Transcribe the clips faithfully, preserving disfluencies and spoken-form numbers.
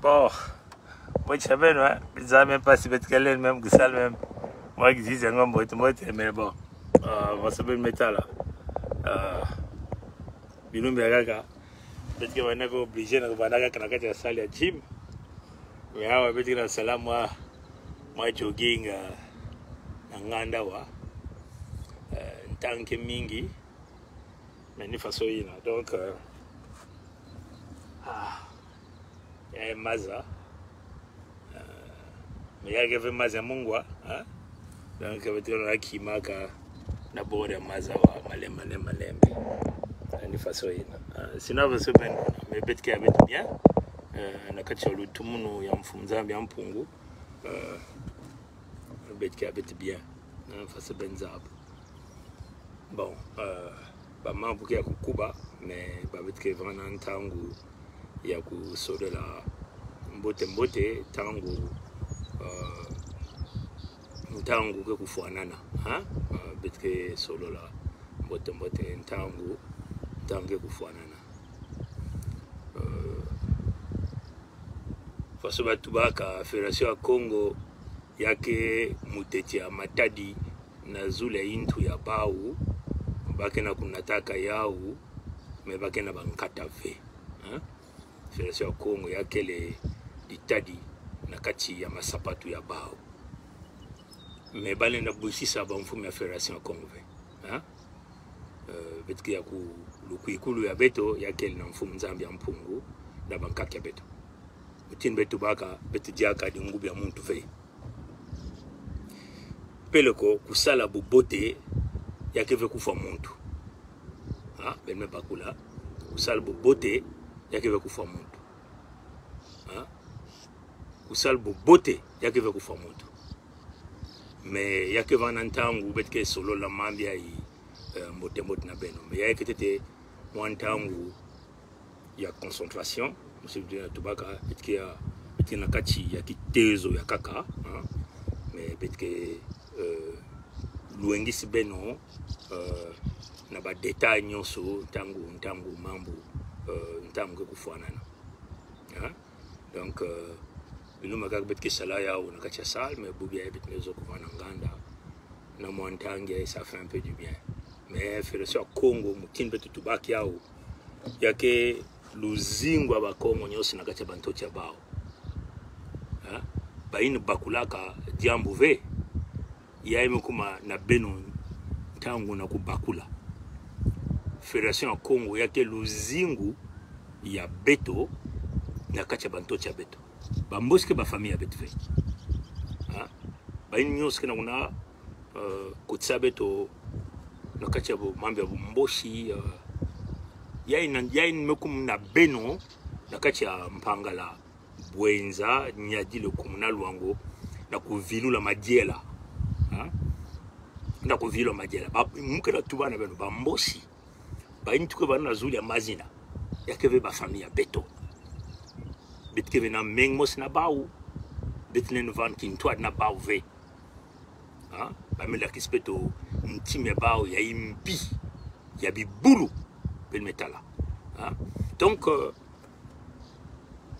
Bon, bon, tya beno, hein. Bizarre, même pas si bête qu'elle est, même que ça, même. Moi, qui dis, un homme, bon, bon, mais bon. Euh, on se peut mettre là. Euh, Bilumbi ya kaka. Bête que on est obligé, on va aller à la salle de gym. Mais ah, ouais, bête que là, c'est là, moi, moi, jogging, euh, na nganda wa. Euh, ntanke mingi. Mais ni façon yina. Donc, euh, ah, ya maza. Euh, mais ya gave maza mungwa, hein? Donc, bête que là, ki maka na bord ya maza wa, malembe, malembe, malembe. Ni façon yina. Euh, sinon, façon ben, mais bête que bête bien. Euh, na kati ya lutumu ya Mfumu Nzambi ya Mpungu. Euh, bête que bête bien. Hein, façon ben zab. Bon, euh, ba mambu ke ya kukuba, mais ba bête que vana ntangu ya kusolola mbote mbote, ntangu, euh, ntangu ke kufwanana, hein? Euh, bête que solola mbote mbote, ntangu, ntangu ke kufwanana. Euh, façon batubaka, Fédération ya Kongo, ya ke muteti ya matadi na zulu ya intu ya bawu, ba ke na kunataka yawu, mais ba ke na bankata ve. Hein? Fédération ya Kongo ya kele ditadi na kati ya masapatu ya bawu. Mais ba lenda busisa bamfumu ya Fédération ya Kongo ve. Hein? Euh, bête que ya ku lukwikulu ya beto, ya kele na Mfumu Nzambi ya Mpungu, na bankaka ya beto. Mutin beto baka, bête diaka di ngubi ya muntu ve. Peleko, kusala bubote, ya ke ve kufwa muntu. Ah, ben me bakula. Kusala bubote, ya ke ve kufwa muntu. Ah? Kusala bubote, ya ke ve kufwa muntu. Mais ya ke vana ntangu, bête que solola mambu ya i, euh, mbote mbote na beno. Mais ya ke tete mwa ntangu ya concentration, musi bidi na tubaka, bête que ya, bête que na kati ya kitezo ya kaka, hein. Mais bête que, euh, lwengisi beno, euh, na ba détail nyonso, ntangu, ntangu mambu, euh, ntangu ke kufwanana. Hein? Donc, euh, bilumbi kaka bête que sala yawu na kati ya salle, mais bubu ya bête me zo kuvana nganda. Na mwa ntangu, ça fait un peu du bien. Mais Fédération ya Kongo, mutin beto tubaka yawu, ya ke luzingu ya Bakongo nyonso na kati ya bantoto ya bawu. Hein? Ba ini bakulaka diambu ve, ya ime kuma na beno ntangu na kubakula. Fédération ya Kongo ya ke luzingu ya beto na kati ya bantoto ya beto. Bambosi ke ba famille ya beto ve. Hein? Ba ini nyonso ke na kuna, euh, kutsa beto na kati ya bu, mambu ya bumbosi, euh, ya ini, ya ini me kuma na beno na kati ya Mpangala, Bouenza, Niari, Lékoumou na Loango, na kuvilula madiela. Hein? Na kuvilula madiela. Ba, mu ke na tuba na beno, bambosi. Ba ini tuka vana na zulu ya mazina, ya ke ve ba famille ya beto. Bête que ve na mengo mosi na bawu, bête nene vana kintwadi na bawu ve. Hein? Ba me lakisi beto ntima ya bawu ya imbi, ya bibulu, ben me tala. Hein? Donc, euh,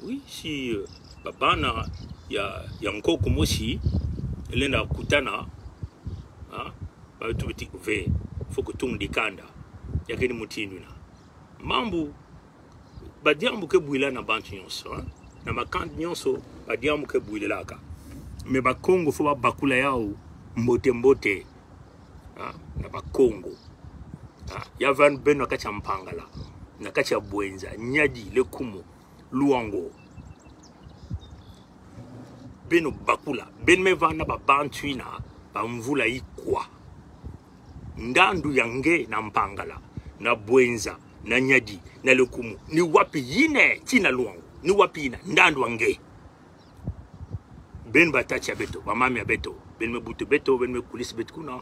oui, si, euh, ba bana ya, ya nkoko mosi, lenda kutana, hein? Ba tubiti kuve, fo kutung dikanda, ya ke ni mutindu na. Mambu, ba diambu ke bwila na bantu nyonso, hein? Na makanda nyonso, ba diambu ke bwilaka. Mais Bakongo fo ba bakula yawu mbote mbote. Hein? Na Bakongo. Hein? Ya vana beno na kati ya Mpangala, na kati ya Bouenza, Niari, Lékoumou, Loango. Beno bakula, ben me vana ba bantu ina, ba mvula ikwa. Ndandu ya nge na Mpangala, na Bouenza, na Niari, na Lékoumou. Ni wapi ina, tii na Loango. Ni wapi ina, ndandu ya nge. Ben batata ya beto, bamama ya beto, ben me butu beto, ben me kulisi beto kuna.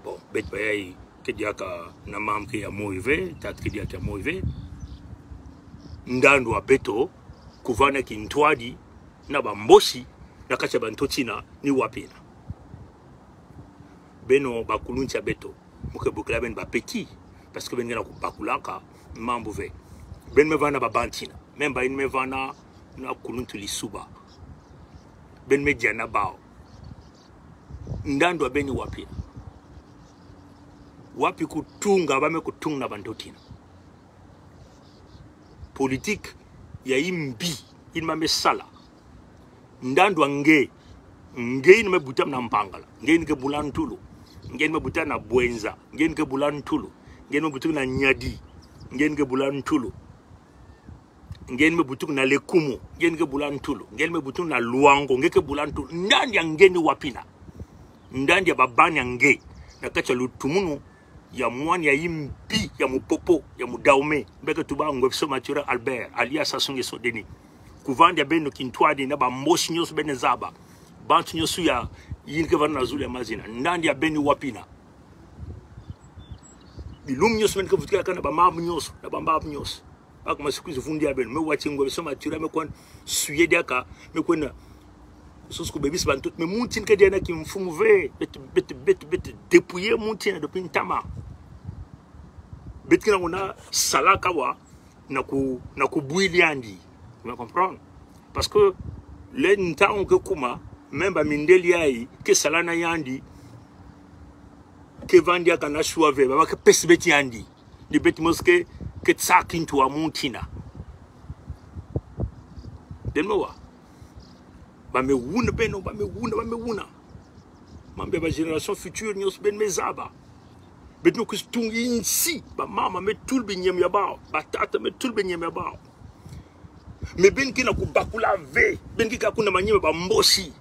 Bon, bête ba ya i, ke diaka na mam ke ya moi ve, tata ke diaka ya moi ve. Ndandu ya beto, kuvana kintwadi, na bambosi, na kati ya bantoto ina, ni wapi ina. Beno bakuluntu ya beto, mu ke bokila ben ba petit, parce que ben gana kubakulaka mambu ve. Ben me vana ba bantu ina, même ba ini me vana na kuluntu lisuba. Ben me diana bao. Ndandu a beni wapi? Wapi kutunga ba me kutung na bantotina? Politik ya imbi in ma me sala. Ndandu a nge, nge in me butam na Mpangala, nge in ke Bulantulu, nge in me butam na Bouenza, nge in ke Bulantulu, nge in me butam na Niari, nge in ke Bulantulu, nge in me butam na Lékoumou, nge in ke Bulantulu, nge in me butam na Loango, nge ke Bulantulu. Ndandu a nge ni wapi na? Ndandu a babani a nge na kati a lutumunu ya mwan ya imbi, ya mupopo, ya mudaume, be ke tuba Ngwebiso Mathurin Albert, alias Sassou Nguesso Denis. Kuvandi a beno kintwadi na ba Mbosi nyoso ben zaba. Bantu nyoso ya yin ke van na zulu ya mazina. Ndandu a beni wapi na? Bilum nyoso men ke vutuka kana ba mabu nyoso, na ba mabu nyoso. Ak ma suku zu vundi a beno. Me wati Ngwebiso Mathurin me kwan suye diaka, me kwan na sosko bebis bantoto, me muntin ke diana ki mfumu ve, bet, bet, bet, bet, dépouiller muntin depuis ntama. Bet kina kuna sala kawa, na ku, na ku buili andi. Vous me comprenez? Parce que le ntangu ke kuma, même ba mindeli ayi, ke sala na yandi, ke vandi aka na suave, ba, ba ke pesi beti andi. Ni beti moske, ke tsakintu a muntina. Den mo wa. Ba me wuna beno, ba me wuna, ba me wuna. Mambe ba génération future nyoso ben me zaba. Bet no kustung insi, ba mama me tulbi nyem ya bao, ba tata me tulbi nyem ya bao. Me ben kina ku bakula ve, ben kika kuna manyem ba Mbosi.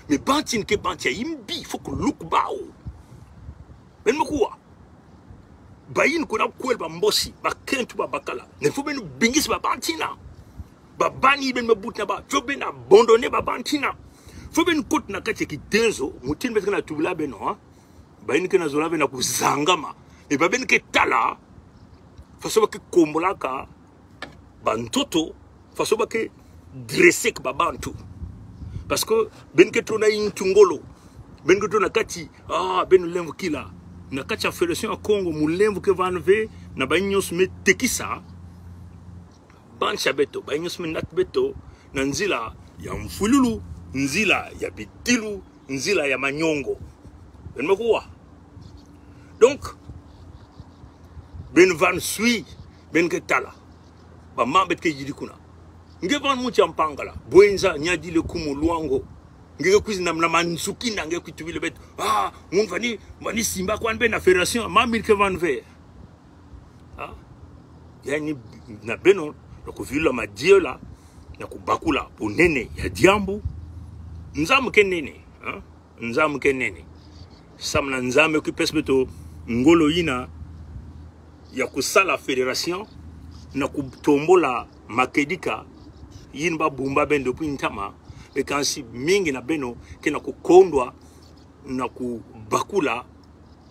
Me bantin ke bantin ya imbi, fo ku luk bao. Ben mo kuwa. Ba yin kuna kwel ba Mbosi, ba kentu ba bakala. Ne fo ben bingis ba bantina. Ba bani ben me butna ba, fo ben abandonner ba bantina. Fo ben kot na kati ki denzo, mutin ben kina tubila beno, ha? Ba yin kina zola beno ku zangama. E ba ben ke tala, faso ba ke kombolaka, bantoto, faso ba ke dresser ke ba bantu. Parce que ben ke tona intu ngolo, ben ke tona kati, ah, ben lemvo kila. Na kati a Fédération ya Kongo, mulemvo ke van ve, na ba nyoso me tekisa. Bantu ya beto, ba nyoso me nat beto, na nzila ya mfululu, nzila ya bitilu, nzila ya manyongo. Ben mo kuwa. Donc, ben van swi, ben ke tala. Ba ma bet ke yidi kuna. Nge van munti ya Mpangala, Bouenza, Niari, Lékoumou, Loango. Nge ke kwizi na, na Mantsouki na nge kwi tubile bet. Ah, mun vani, vani simba kwan ben na fédération, ma mir ke van ve. Ah? Yani na beno, na ku vilula madiola, na ku bakula bunene ya diambu. Nzam ke nene, ah? Nzam ke nene. Sam na Nzambi ki pes beto ngolo ina ya ku sala fédération, na ku tombola makedika, yin ba bumba ben depuis ntama, e kansi mingi na beno, ke na ku kondwa, na ku bakula,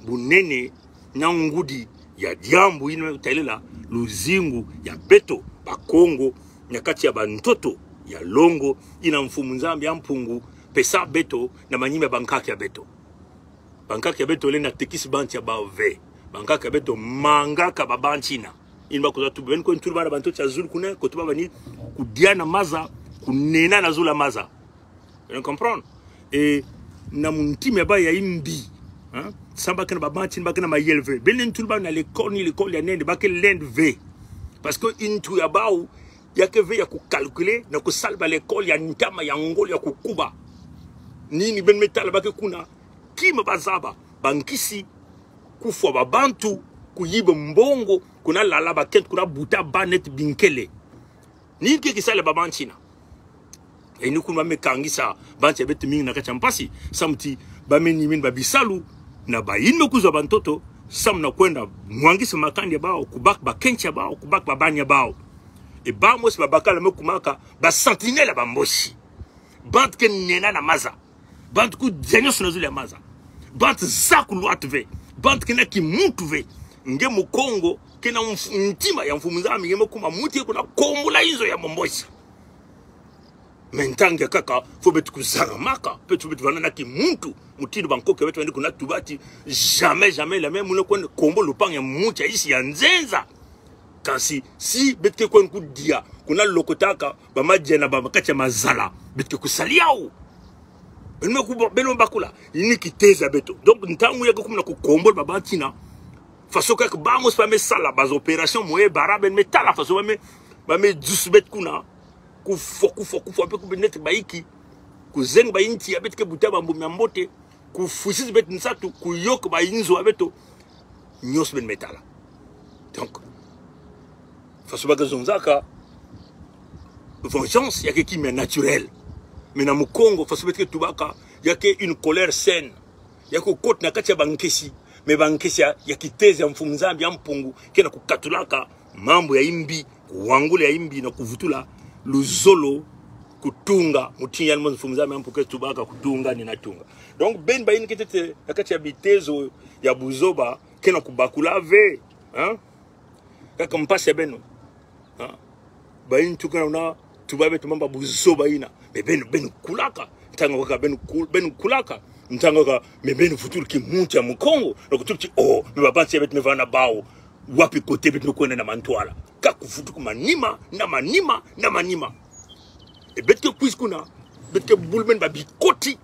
bunene, na ngudi, ya diambu ina talela, luzingu, ya beto, ba Kongo, na kati ya bantoto, ya longo, ina Mfumu Nzambi ya Mpungu, pesa beto, na manyima bankaka ya beto. Bankaka ya beto le na tekisi bantu ya bao ve. Bankaka ya beto mangaka ba bantu ina. Ina ba kuza tuba, ben kwe ntulu ba na bantoto ya zulu kuna, ko tuba ba ni, kudia na maza, kunena na zulu ya maza. Vous comprenez? E na muntima ya ba ya imbi. Hein? Sam ba kena ba bantu ina ba kena mayel ve. Ben ntulu ba na l'école ni l'école ya nene ba ke lend ve. Parce que intu ya bao, ya ke ve ya ku calculer, na ku sala ba l'école ya ntama ya ngolo ya ku kuba. Ni ni ben me tala ba ke kuna, kima ba zaba, ba nkisi, kufwa ba bantu, kuyiba mbongo, kuna lala ba kent, kuna buta ba net binkele. Ni ke ki sala ba bantu ina. E ni kuna me kangisa bantu ya beto mingi na kati ya mpasi, sam ti ba me ni men ba bisalu, na ba yin me kuza bantoto, sam na kwenda mwangisa makanda ya bao, ku bak ba kent ya bao, ku bak ba bani ya bao. E ba mosi ba bakala me kumaka, ba sentinelle ba Mbosi. Bantu ke nena na maza. Bantu kudia nyoso na zulu ya maza. Bantu za ku lwat ve. Bantu kena kimuntu ve. Nge Mukongo, kena mf-, ntima ya Mfumu Nzambi, nge me kuma muti kuna kombola inzo ya Mbosi. Me ntangaka, fo beto kuzangamaka, beto beto vana na kimuntu, muti bankoko ya beto vandi kuna tuba ti, jamais, jamais, la me muna kwenda kombola lupangu ya muntu ya insi ya nzenza. Kansi, si beto ke kwenda kudia, kuna lokotaka, ba madiana, ba makatia mazala, beto ke kusali yaw. Beno me ku, beno me bakula. Ini kiteza beto. Donc, ntangu ya ke kumna kukombol ba bantina. Faso ke ba mo spa me sala, ba opération mo e bara beno me tala, faso ba me, ba me dus beto kuna. Kufo, kufo, kufo, pe ku benet ba iki. Kuzeng ba inti, ya beto ke buta ba mbu mi ambote. Kufusis beto nsatu, kuyoka ba inzo ya beto. Nyos beno me tala. Donc, faso ba ke zonzaka, vengeance, ya ke ki me naturel. Mais na Mukongo, faso beto ke tubaka, ya ke une colère saine. Ya ke kot na katia ba nkesi. Mais ba nkesi ya, ya kiteza Mfumu Nzambi ya Mpungu, ke na kukatulaka mambu ya imbi, kuwangula ya imbi na kuvutula luzolo, kutunga, mutindu ya Mfumu Nzambi ya Mpungu ke tubaka kutunga, ni na tunga. Donc, beno ba ini kitete, na katia bitezo ya buzoba, ke na kubakula ve, hein? Kaka mpasi ya beno. Ha? Ba ini tuka na tuba beto mamba buzoba ina. Mais beno, beno kulaka. Ntangu kaka beno kul-, beno kulaka. Ntangu kaka, mais beno vutuka ki muntu ya Mukongo. Na kutuba ti, oh, mais ba banti ya beto me vana bawo. Wapi kote beto me kwenda na mantwala. Kaka kuvutuka manima, na manima, na manima. E beto ke kwis kuna, beto ke bul beno ba bikoti.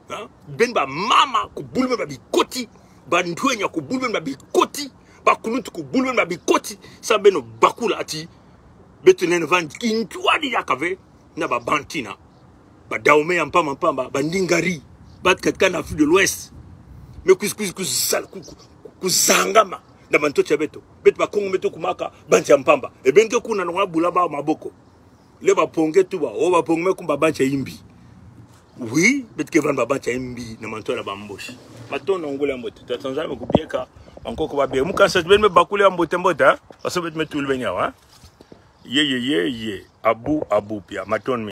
Ha? Beno ba mama, kubul beno ba bikoti. Ba ntwenya, kubul beno ba bikoti. Ba kuluntu, kubul beno ba bikoti. Sa beno bakula ati. Beto nen van kintwadi ya kave. Na ba bantina. Ba Dahomey ya mpamba mpamba. Ba Ndingari. Ba katika na Afrique de l'Ouest. Me kwis, kwis, kwis, sal, ku, ku, kuzangama. Na ba ntoto ya beto. Beto ba Kongo, beto kumaka. Banti ya mpamba. E beno ke kuna na wa bula ba maboko. Le ba Pongé tuba, o ba Pongé me kumba ba banti ya imbi. Oui, beto ke vana ba banti ya imbi, na mantwala ba Mbochi. Matondo na ngula mbote. Tata Nzambi me kubieka, ba nkoko ba bieka. Mukansi beno me bakula ya mbote mbote, ha? Faso beto me tula beno yaw, ha? Ye, ye, ye, ye. Abu, abu pia. Matondo.